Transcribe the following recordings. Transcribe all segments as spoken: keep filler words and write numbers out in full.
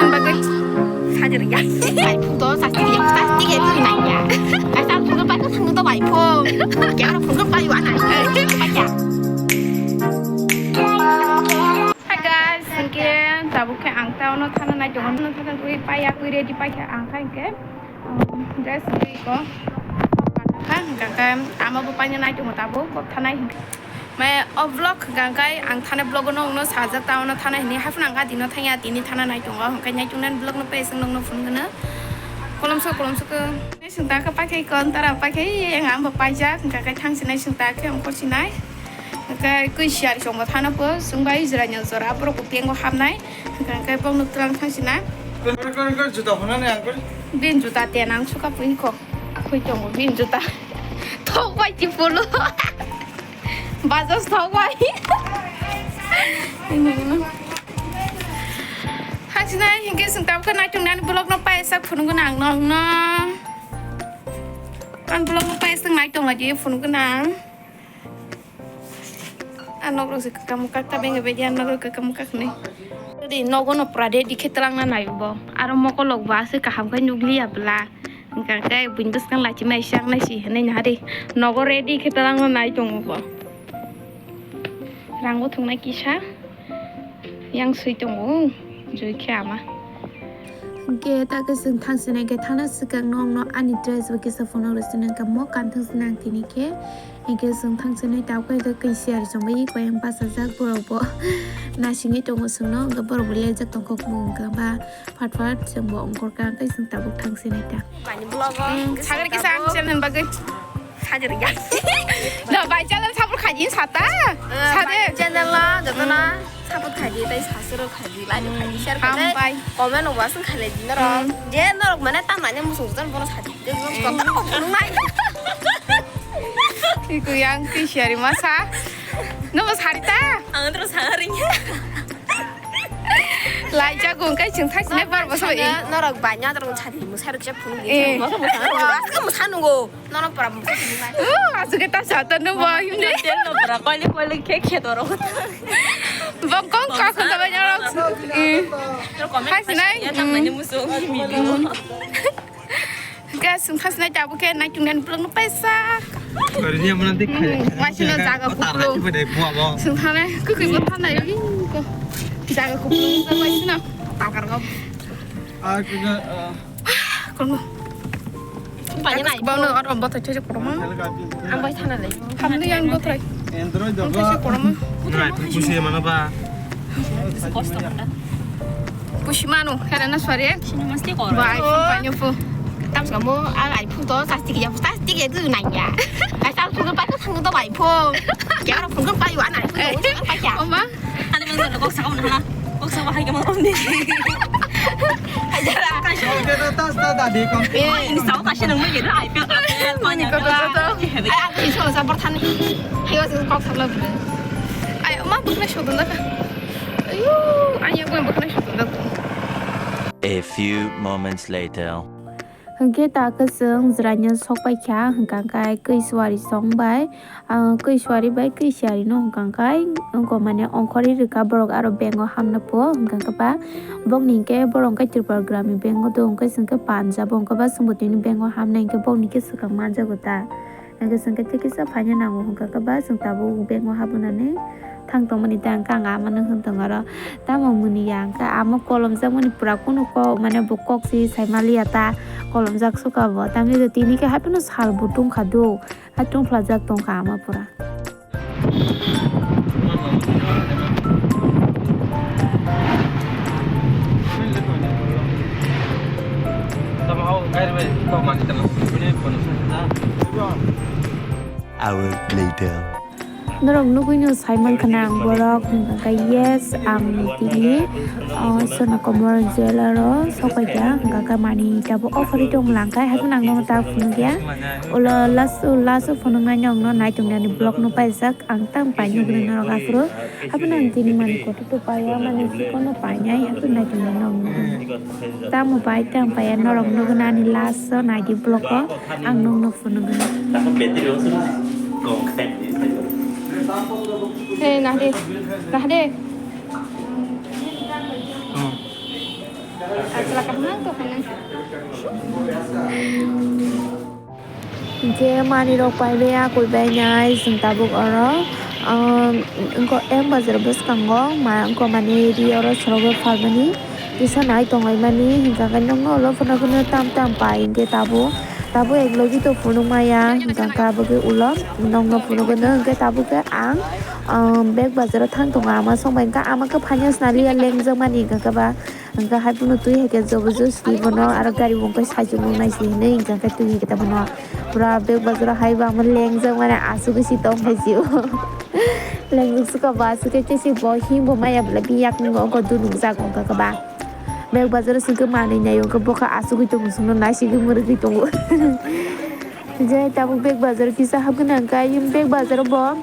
Bagwi. Sadir ya. Bai phung to, sasti ya, sasti ya, tu nai ya. Ai, sa phung to bai, phung to bai phung. Kya phung to bai wa nai. Bai ya. Hi guys, again, tabuk khe ang town-o thana nai tongo, thana gwi paiya gwi ready paikha ang kha hwnkhe, um, dress gwi ko, hwnkhe ama bo paina nai tongo tabuk, kok thanai hwnkhe. Mai o vlog hwnkhe ang thana vlog-o nokno sajak town-o thana hini, haphano ang adino thangya, tini thana nai tongo, hwnkhe nai tongnani vlog-no page nokno phunukgwno. Kolomso, kolomso khe. Sungta khe paikhe kon tara paikhe, ang amba paijak, hwnkhe thangsinai sungta khe ang korsinai. Hwnkhe kwi siyar chwngbo thana po, chwngbai jwraino jwra borok bo bank-o hapnai. Hwnkhe bokno twlang thangsinai. Kor, kor, kor, juta hwnani ang kor. Bini juta ten ang suka pui kho. Akhoi tongo bini juta. Thok bai ti polo. Bajaj thok bai. Hachina hingke sung tabukhe naitung nani vlog no paisa phunukgwna ang nokno. Ang vlog no paisa naitung lagi phunukgwna ang. Ang nok rok se kakam kak ta benge bedi ang nok rok kakam kak ni. Di nogo no pura ready khe twlang na nai bo. Aro mokolok bo aswk kaham khe nukliya bwla. Hwnkha khe buini bwskang lachimai si ang nai si hinui naha di. Nogo ready khe twlang na nai tongo bo. Rang bo thungnai kisa. Yang sui tongo, jui khe ama. Hwnkhe ta khe chwng thangsinai khe thana swkang nokno ani dress bo kisa phunuk rw sinai kamo kan thang sinai ang tini khe. Hwnkhe chwng thangsinai tabukhe khe kwi siyar chongbai koi ang bachajak borok bo. Nasingwi tongo chwngno, hwnkhe borok bo lejak tongkha kung hwnkhe ba. Phat phat chwngbo ongkhor kha, tei chwng tabuk thang sinai ta. Bani vlog o. Mm, sagri kisa ang channel bagwi. Sagri ya. Da bai channel support khaji sata. Sade. Channel o jotono support khaji, tei subscribe khaji, like khaji, share khaji. Hambai. Comment o wasung khailai di norok. Mm. Je norok mane tamnani musung jan bono saji. Je norok kotor kok phunuknai. Iku yang ti share masa. Nobo sari ta? Ang tro sagri. Laijak wng khe chwng thang sinai bar bwsai. Norok bai nya norok chadi mwsai rok je phunuk di. Eh. Aske mwsa nungo. Norok pura mwsa phunuk nai. Uh, asuk ta sa ta no ba him de. Tel no pura koile koile khe khe dorok. Bong kong ka khon ta ba nya rok. Eh. Hai sinai. Ya tam nani muso mi do. Guys, chwng thang sinai tabuk khe naitung nani vlog no paisa. Kari ni amana dik khai. Masino jaga kuplung. Chwng thang nai kwkwi bo thang nai ri ko. Jaga kuplung sa masino. Takar go. Ah, kena. Kono. Pakai nai. Bau no aro bothai chojo koroma. Ang bai thana le. Hamni yang bothai. Android jaga. Ang chojo koroma. Nai, pusi mana ba? Kosto mana? Pusi manu, hera na suare. Sino masti koro. Ba iPhone panyo pu. Tam kamu, ang iPhone to, sasti ya, sasti ya tu nanya. Ai sa phone pa ko thang to iPhone. Kya phone ko pa yo ana iPhone, pa kya? Oma. Ani mang kok sa ko na. Kok sa hai ka mang ni. Ajara. Kok ta ta ta di kom. Eh, ini sa ka sino mo ye iPhone. Ai, aku iso sa por than. Hayo kok sa lo. Ai, ma bukna shodon da. Ayo, ayo, gue bakal shoot dulu. A few moments later. Hwnkhe ta kwchwng jwraino sok pai kha, hwnkha khe kwi suari song bai, ah, kwi suari bai kwi siari no hwnkha khe, wngkha mane ongkhorwi rwkha borok aro bank o hamna po, hwnkha khe ba bokni hwnkhe borok hwnkhe Tripura Gramin Bank o do, hwnkhe chwng khe Punjab o, hwnkhe ba chwngbo tini bank o hamnai hwnkhe bokni khe swkang manjago ta. Hwnkhe chwng khe tei kisa phaina nango hwnkha khe ba chwng tabuk bank o habwnani thang tongmani ta hwnkhe ang amano hwn tongo aro tamo muni ya hwnkhe amo kolomjakmani pura kunu kok mane bo kok se sai maliya ta kolomjak suka bo tamni tini khe haphano sal bo tungkha do hai tungphlajak tongkha ama pura. Hour later. Norok nugui no sai mankha na ang borok hwnkha khe yes ang tini, oh, Sona Komor jeweler o sok pai kha hwnkha khe mani tabuk offer ri tong lang khe haikhe nang no ta phunuk ya ulo last o last o phunuk nai nokno naitung nani vlog no paijak. Ang tang pai nugwi norok aphuru. Haphano ang tini mani kotor to paiya, mani chikon no painai, haphano naitok nai norok nugwi. Tamo pai tang paiya norok nugwi nani last o naidi vlog o ang nokno phunugwi. Hey, nahde, nahde. Achla kaham tongkha nang. Hinkhe manwirok paibai, a koi bai nai chwng tabuk oro, um, wngkha M bazar bwskango ma wngkha mani ri oro sorogwi phalmani kisa nai tonglaimani, hinkha khe nokno ulo phano kheno tam tam pai hinkhe tabuk, tabuk ek logi to phunuk maya, hinkha khe abo khe ulo nokno phunuk hwno hinkhe tabuk khe ang, um, bag bazaro thang tongo ama songbai hinkhe ama khe phaina swnaliya lengjakmani hinkha khe ba. Hingke hai phano twi hai khe jobo josti bono aro gari bo wngkha saichung nung nai se hinui hingka khe twi hai khe ta bono pura bag bazaro hai bo amo lengjak mani asugwi si tong phai si o. Lengjak suka bo asugwi tei si bo him bo maya bwlai bi yak nung o dungjak wngkha khe ba. Bag bazaro singkhe manwi nai wngkha bokha asugwi tongo chwngno naisigwi mwrwgwi tongo. Je tabuk bag bazaro kisa hapgwna hingkha bag bazaro bo.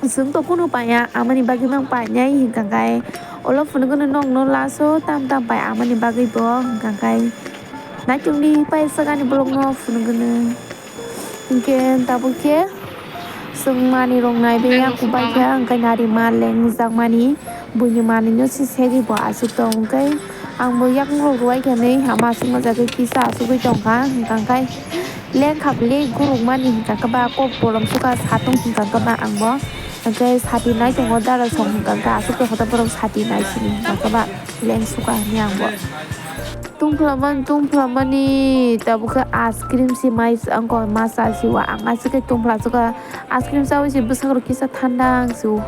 Chwng to kunu paiya, amani bagwi mang painai hinkha khe ulo phunukgwno nokno laso tam tam pai amani bagwi bo hinkha khe naitukni paisakani bolongno phunukgwno. Hinkhe tabuk khe chwng manwirok naibe yaku baikha hinkhe nari ma lengjakmani buini manwino se segwi bo aswk tong hinkhe. Ang bo yakung rok rwui khe nui hama aswk ma jagwi kisa aswk oi tong kha, hwnkha khe leng kha bwle guruk mani hwnkha khe ba kok kolom suka satung hwnkha khe ba ang bo hwnkhe sati nai tongo dara song hwnkha khe aswk tong khe borok sati nai sini hwnkha khe ba leng suka hwnwi ang bo. Tungphla mani, tungphla mani tabuk khe ice cream se mai ang kok ma cha si o ang aswk khe tungphla suka ice cream chaui se bwswk rok kisa thanda ang si o.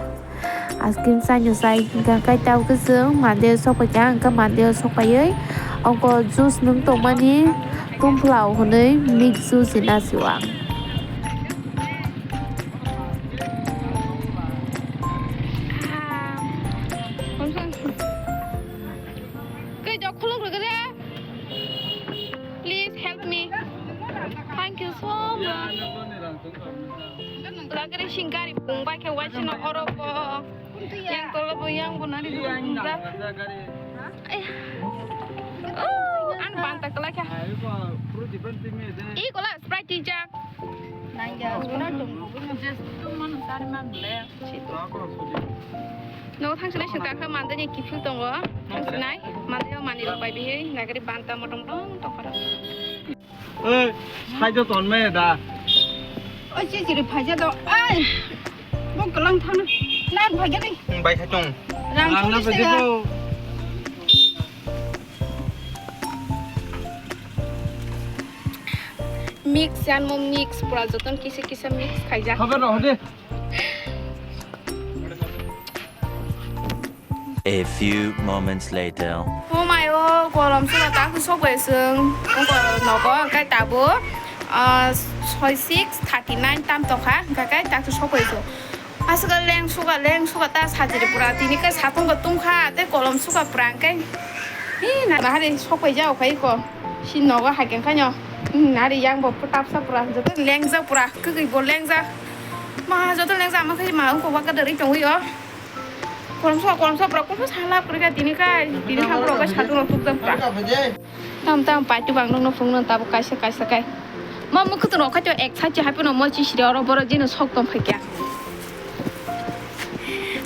Ice cream chaino chai hwnkha khe tabuk khe chwng Monday o sok paikha, hwnkhe Monday o sok paiwi oko juice nung tongmani tungphla o hwnwi mix juice hinwi asio ang. Kaido khuluk rwgwle? Please help me. Thank you so much. Lagre singkari pung bai khe waisino oro bo. Yang tolo bo yang bo nari dulu pungjak. Eh. Oh, an banta kala kya? Iko la Sprite tijak. Nangya, ora dong. Just tu manu tari man le. No, thangsinai singkha kha mandani kiphil tongo. Thangsinai, mandani mani rok bai bihai, nagari banta motong tong tong kha. Oi, saijo ton me da. Oi, chichiri phaija do. Ai. Bo kalang thana. Lan phaija dei. Bai khai tong. Rang na phaija ko. Mix yan mo mix pura joton kisa kisa mix khaija. Khabar roh de. A few moments later. O mai o, kolom sora ta khe sok bai chwng. Ongko nogo, hwnkhe tabuk, ah, soi six thirty nine tam tongkha, hwnkhe khe ta khe sok bai chwng. Aswk leng suka, leng suka ta sajiri pura, tini khe satung bo tungkha, tei kolom suka pura hwnkhe. Hi, na bahari sok bai jao khai ko. Si nogo hai khe khaino. Hmm, nari yang bo tapsa pura, joto lengjak pura, kwkwi bo lengjak. Ma, joto lengjak, ama khe ma, ongko waka dwrwi tongwi o. Kolomsa, kolomsa, borok kolomsa salap kwrwi kha tini khai, tini khai borok khe satung rok tukjak pra. Tam tam paitu bang nokno phunukno tabuk kaisa kaisa khai. Ma mukhutwng rok khai to ek side hai phano mo chisiri oro borok jeno sok tong phai kha.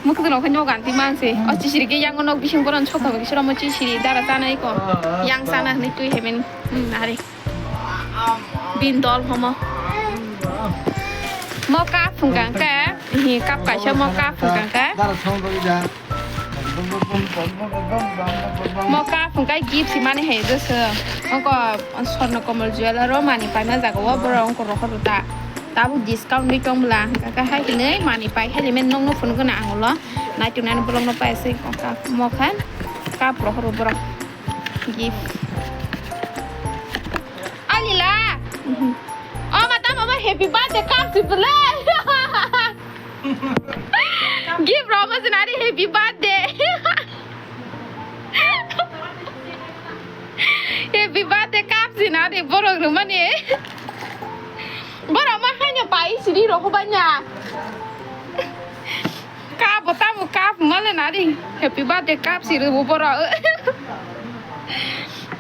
Mukhutwng rok khai nogo anti mang se. O chisiri khe yang nok bising borok sok tong khe sura mo chisiri dara chanai ko. Yang chana hwnwi twi hemen. Hmm, nari. Bin dol homo. Mo cup hwnkha khe, hi cup kaisa mo cup hwnkha khe. Mo cup hwnkha gift himani hai jesa. Ongko Swarna Kamal Jewelers o mani paima jaga o borok ongko rohor ta. Tabuk discount ri tong bwla hwnkha khe hai hinwi mani pai hai rimani nokno phunukgwna ang ulo. Naituknani bolongno pai se mo khe cup rohor borok. Gift. Alila. O madam, abo happy birthday cup si bwle. Gift rw mo sinari happy birthday. Happy birthday cup sinari borok rwmani. Borok ma haino pai siri rw banya. Cup bo tamo cup male nari. Happy birthday cup si rwbo borok.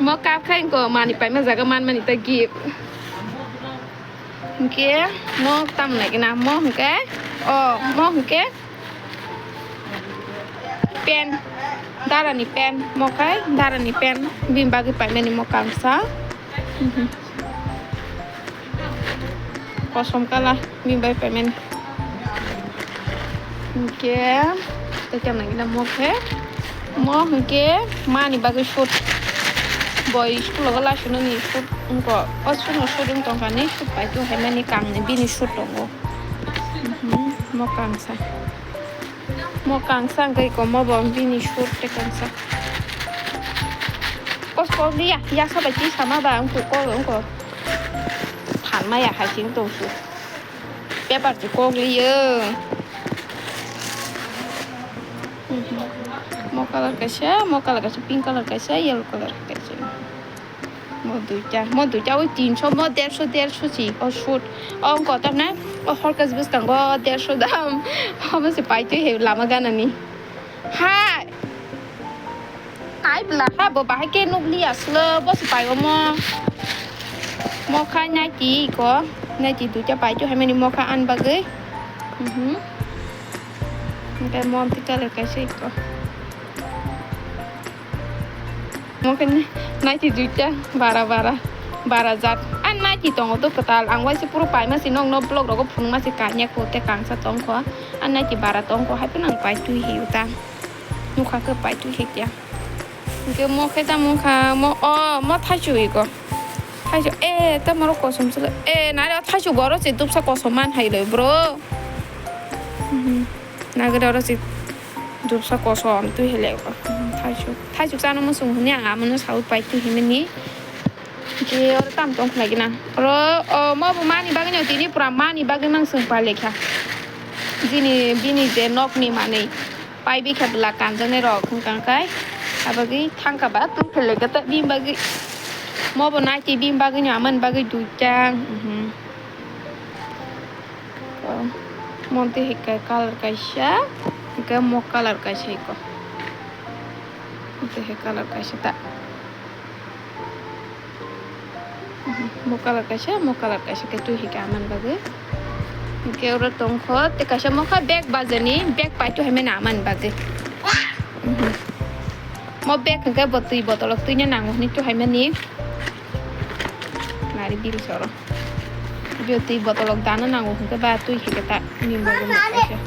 Mo cup khai ko mani paima jaga man mani ta gift. Hwnkhe mo tam nai gina mo hwnkhe. O mo hwnkhe. Pen. Darani pen, mo khai darani pen, bini bagwi paimani mo kangsa. Mhm. Kosom kala, bini bagwi paimani. Hwnkhe, tei kemla gina mo khe, mo hwnkhe mani bagwi shoot. Boi school o lasunani shoot wngkha, o shoot no shoot wng tongkha ni, shoot pai khe haimani kangni bini shoot tongo. Mhm, mo kangsa. Mo kangsa hwnkhe iko mo bo bini shoot tei kangsa. Kos kok liya, yasa bai twi sama ba wngkha kok wngkha. Thanma ya hai sing tong su. Paper chu kok liyo. Mo colour kaisa, mo colour kaisa, pink colour kaisa, yellow colour kaisa. Mo duita, mo duita oi tinso, mo derso, derso si, o shoot. O wngkha tamne, o hor kaisa bwskango derso dam. Omo se paitwi he lama ganani. Hai! Kai bwla ha, bo bahai khe nukli aswk, bo se pai omo. Mo khai naiti ko, naiti duita paitwi haimani mo kha ani bagwi. Mhm. Hwnkhe mo twi colour kaisa iko. Mo khe naiti duita bara bara, bara jat. A naiti tongo to kwtal, ang waisa puro paima se nokno vlog rogo phunukma se kanya kho tei kangsa tongkho. A naiti bara tongkho, hai phano ang paitwi hiyo ta. Nukha khe paitwi hikya. Hwnkhe mo khe tamo wngkha, mo, o, mo thaichuk iko. Thaichuk, e, tamo rok kosom se, e, nare o thaichuk bo oro se dupsa kosom man hai loi bro. Mhm. Nagwda oro se dupsa kosom twi hai loi ko. Mhm, thaichuk, thaichuk chana muchung hwnwi ang amono saui paitwi himani. Je oro tam tong khlai gina. Oro, o, mo bo mani bagwi no tini pura mani bagwi mang chwng pai lekha. Jini, bini je nokni manwi. Pai bikha bwla kanjaknai rok wngkha kai. Abagwi thangkha ba twi khe lekha ta bini bagwi. Mo bo naiti bini bagwi no amani bagwi duita. Mhm. Ko, mo twi hai kai colour kaisa, hwnkhe mo colour kaisa iko. Mo twi hai colour kaisa ta. Mo colour kaisa, mo colour kaisa khe twi hai khe amani bagwi. Hwnkhe oro tongkho, tei kaisa mo kha bag bajani, bag paitwi hai mani amani bagwi. Mhm. Mo bag hwnkhe bo twi botolok twino nango hwnwi twi hai mani. Nari biri soro. Bo twi botolok dano nango hwnkhe ba twi hai khe ta ni bagwi mo kaisa.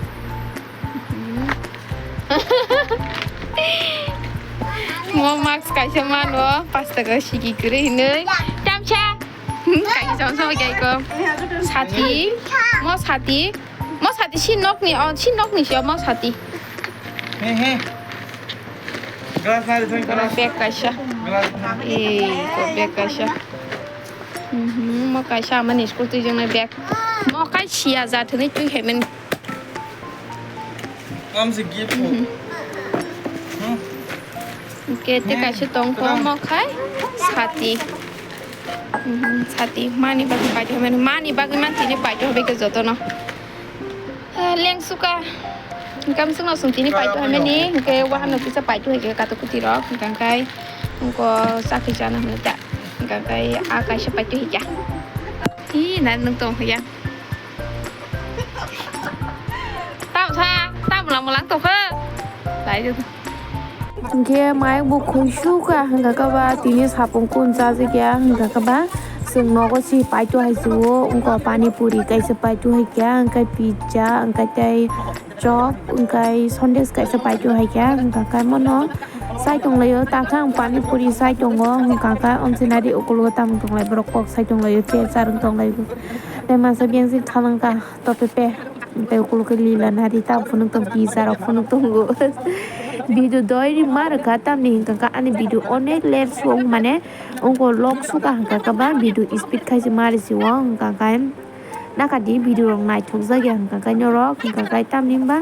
Mo mask kaisa mano, pash taka sigi kwrwi hinwi. Tamsa. Kaisa sama sama kaya ko. Sati. Mo sati. Mo sati si nokni, o si nokni si mo sati. He, he. Glass nari thang. Bag kaisa. Glass nari. Ei, ko bag kaisa. Mhm, mo kaisa amani school twi jwngnai bag. Mo kai sia ja thani twi hemen. Am se gift. Mhm. Hmm? Hwnkhe tei kaisa tongkho mo khai sati. Mhm, sati mani bagwi paitwi hwnmani, mani bagwi man tini paitwi hwnbai khe jotono. Eh, lengsuka. Hwnkhe amsukno chwng tini paitwi hwnmani, hwnkhe wahano kisa paitwi hwnkhe katok kwtwi rok, hwnkhe hwnkhe wngko chakri chana hwnwi ta. Hwnkhe a kaisa paitwi hwnkhe. Hi, nang nwng tong hwya. Tam sa, tam lang lang tong khe. Lai de. Hwnkhe mai bo khoi su ka hwnkha khe ba tini sapung kun chajak ya hwnkha khe ba chwng nogo se paitwi hai se o wngkha pani puri kaisa paitwi hai khe hwnkhe pizza hwnkhe tei chop hwnkhe sandesh kaisa paitwi hai khe hwnkha khe mono chai tong lai o ta khe ang pani puri chai tongo hwnkha khe amchai nari ukulgo tamo tong lai borok kok sai tong lai o chair charwng tong lai o tei masa biyang se thalangkha. Topepe. Tei ukulukhe lila nari ta phunuk tong pizza rok phunuk tongo. Video doi ri ma rwkha tamni hwnkha khe ani video onek late song mane ungko log suka hwnkha khe ba video speed khai se ma risi o hwnkha khe naka di video rok naithok jak ya hwnkha khe norok hwnkha khe tamni hwnba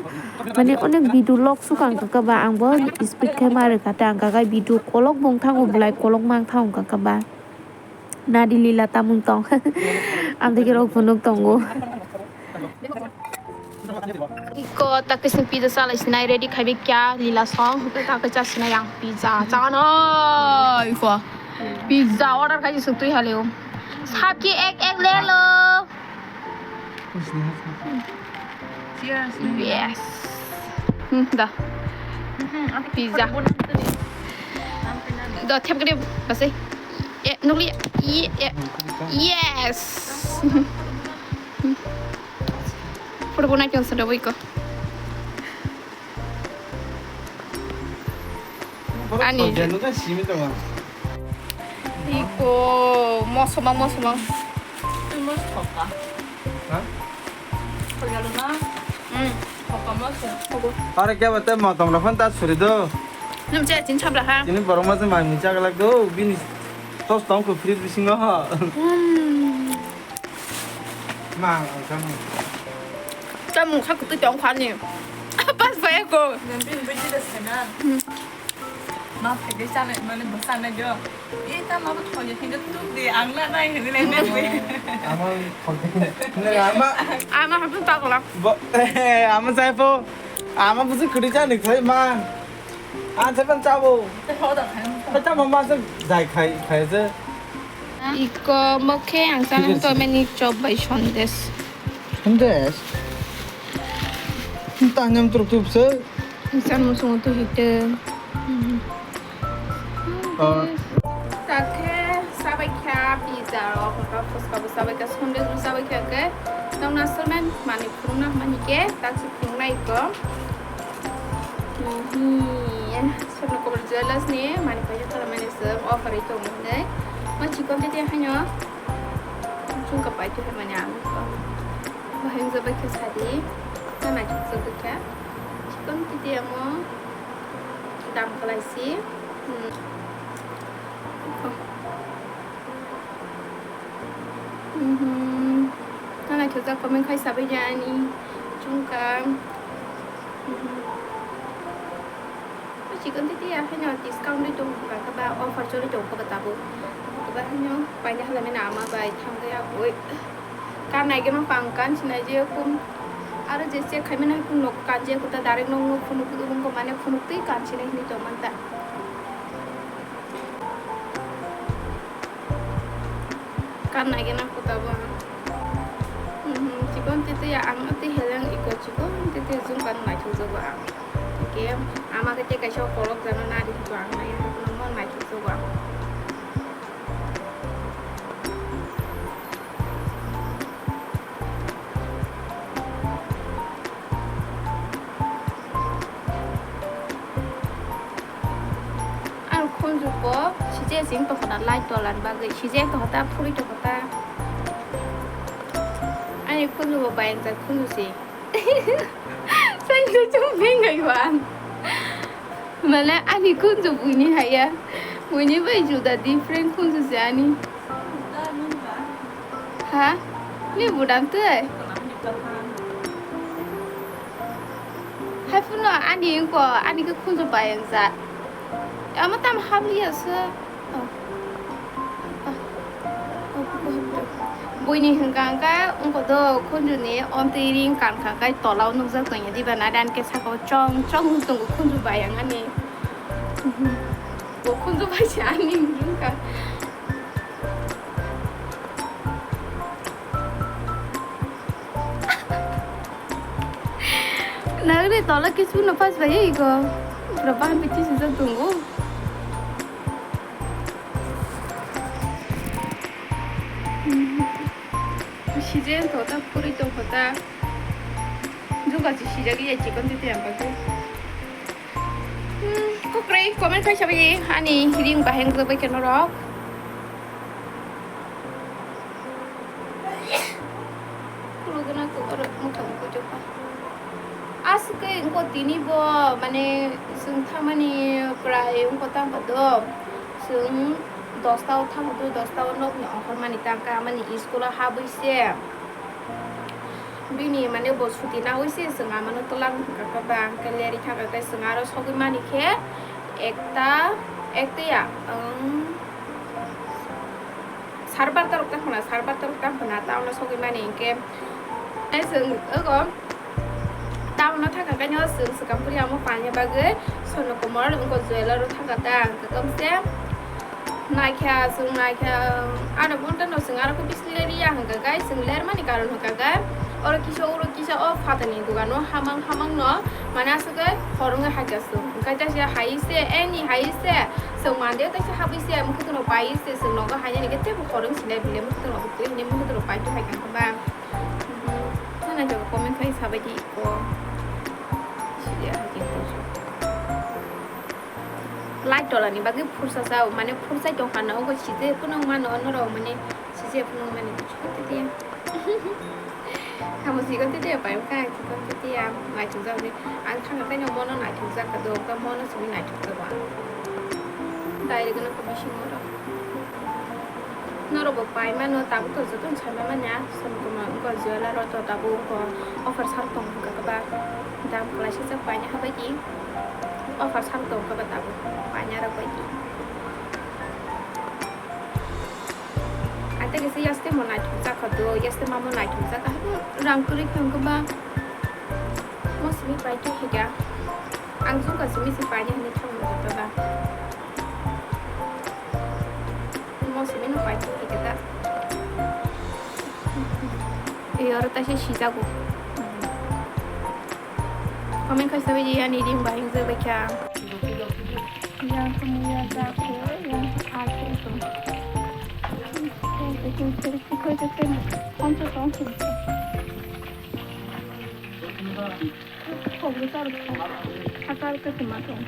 mane onek video log suka hwnkha khe ba ang bo speed khai ma rwkha ta hwnkha khe video kolok bong thango belai kolok mang thango hwnkha khe ba. Nadi lila tamung tong. Amtwi khe rok phunuk tongo. Iko ta kising pizza salai sinai ready khai bikya lila song. Hwnkhe ta khe cha sinai ang pizza. Chanai ko. Pizza order khai sung twi haleo. Sabki ek ek le lo. Yes. Hmm, da. Pizza. Do thep kri basai. E nukli. Ye- e- Yes. Photo bo nai tong sado wiko. Ani. Iko mosoma mosoma. Too much pokka. Ha? Pokka lo na? Hmm. Pokka moso. Aro khe bo tei motom rok phano ta suri do. Nung che chin chabra ha. Chini borok ma se mai mui chaglak do bini tos tong kho fridge bisingo. Hmm. Ma, ang chamung. Chamung kha kwtwi tong kha ni. Pas bai ko. Nang bini bidi da sana. Hmm. Ma phai de sana mane bo sana jo. E ta ma bo thoi de hinga tuk de ang na nai hinga le ne de. Ama thoi de. Ne ama. Ama ha tu ta ko la. Bo, ama sai po. Ama busu kwtwi cha ni khai ma. Ang sai pan cha bo. Te ho da khai. Te cha ma ma sai jai khai khai je. Iko mokhe ang chana to mani chop bai sondes. Sondes? Tanyam trup trup se. Isan musung tu hite. Oh. Takhe sabai kha pizza rok, hwnkha phuska bo sabai kha, sondes bo sabai kha, hwnkhe tongna somen mani phunukna hwnba hwnkhe taksi phunuknai iko. Sono Kubra Jewellers ni mani paisa thala mani se offer wi tongo hinwi. Ma chikon tete haino chungka pai tu mani ang ko. Bahai wngjabai khe sadi. Tana khe wngjabai khe. Chikon tete amo dam kwlai si. Hmm. Mhm. Tana khe jak comment khai sabai de ani chungka. Mhm. Chikon titi ya haino discount ri tong kha ba offer choli tong kha ba tabuk. Ba haino paina hala mena ama bai thang ya boi. Kan nai geno pang kan sinai je kum. Aro je check khai mena kum nok kan je kuta direct nok nok phunuk phunuk ko mane phunuk twi kan sinai hinwi tong man ta. Kan nai gena kuta bo ang. Mhm, chikon titi ya ang ati heleng iko chikon titi jung kan nai thung jago ang. Oke, ama kete kaisa kolok jano nari hiko ang nai hapno mo nai thung jago ang. Ang khunju ko sije sing tokona light tolan bagwi sije tokota phuri tokota. Ani khunju bo bayang jak khunju si. Sai se chung bing ai wan. Mane ani khunju buini haya. Buini bai juda different khunju se ani. Ha? Ni budam tei? Hai phano ani ko ani ke khunju bayang ja. Ama tam habliya se. Oh. Buini hwnkha hwnkha wngkha do khunjuni omtwi ring kankha khai tolao nukjak tongya diba na dan khe saka o chong chong tongo khunju bayang ani. Bo khunju bai se ani wngkha. Nagri tola kichu no pas bai go. Pura bahan bichi sijak tongo. Sije tongkha ta, puri tongkha ta. Juga si sijak iya chikon titi ang bagwi. Hmm, kokre comment khai sabai ani ring baheng jabai khe norok. Khuluguna kok oro motha mukui jokha. Aswk khe wngkha tini bo, mane, chwng thangmani prai wngkha tangkha do. Chwng dosta o thangkha do, dosta o nokni ongkhormani tangkha, amani school o habwi se. Bini, mane, bo suti naui se chwng amano twlang thangkha ba, hwnkhe leri thangkha khe chwng aro sogwi mani khe ekta, ekta ya, ang, Sar barta rok tang khna, sar barta rok tang khna, town o sogwi mani hinkhe. Tei chwng ogo town o thangkha khe no chwng swkang puri amo paina bagwi Swarnakumar wngkha jeweler o thangkha ta, ang kwkam se naikha, chwng naikha, ano bonta no chwng aro khe bising le riya hwnkha khe, chwng ler mani karon hwnkha khe, Oro kisa, oro kisa, o phatani dogano hamang hamang no, mane aswk khe khorang hai kha swng. Hwnkhe taisa hai se, ani hai se, swng mande taisa habwi se, mwkhwtwng rok pai se, swng nogo hai nani khe teibo khorang sinai bile mwkhwtwng rok twi hwnwi mwkhwtwng rok pai twi hai kha ba. Sana jaga comment khai sabai di ko. Sidi hai khe. Light tola ni bagwi phursa sa, mane phursa tong kha na, ogo sije phunuk mano norok, mane sije phunuk mani chukti dia. Kamo sigon tete pai ka, sigon tete ya, naithok jak ni. Ang thangna taino mono naithok jak ka do, ka mono simi naithok jak ba. Direct no ko bising oro. Norok bo pai mano, tabuk to joto ni sai manya, som koma ko jewelry ro to tabuk ko offer sar tong ka ba. Dam kwlaisa jak paina habai di. Offer sar tong ka ba tabuk. Paina rok bai di. Ante kisa yaste mo naithok jak kha do, yaste mamo naithok jak kha, haino rang kwrwi khe wngkha ba. Mo simi pai khe higa. Ang jung ka simi si pai ni hwnwi thang mo ba. Mo simi no pai khe higa da. Ei oro taisa sijago. Comment khai sabai di ani ring bahing je bai kha. Yang kumuya jak, yang ake itu. Itu itu itu itu itu. Konco konco. Kok besar kok. Hakar ke cuma kok.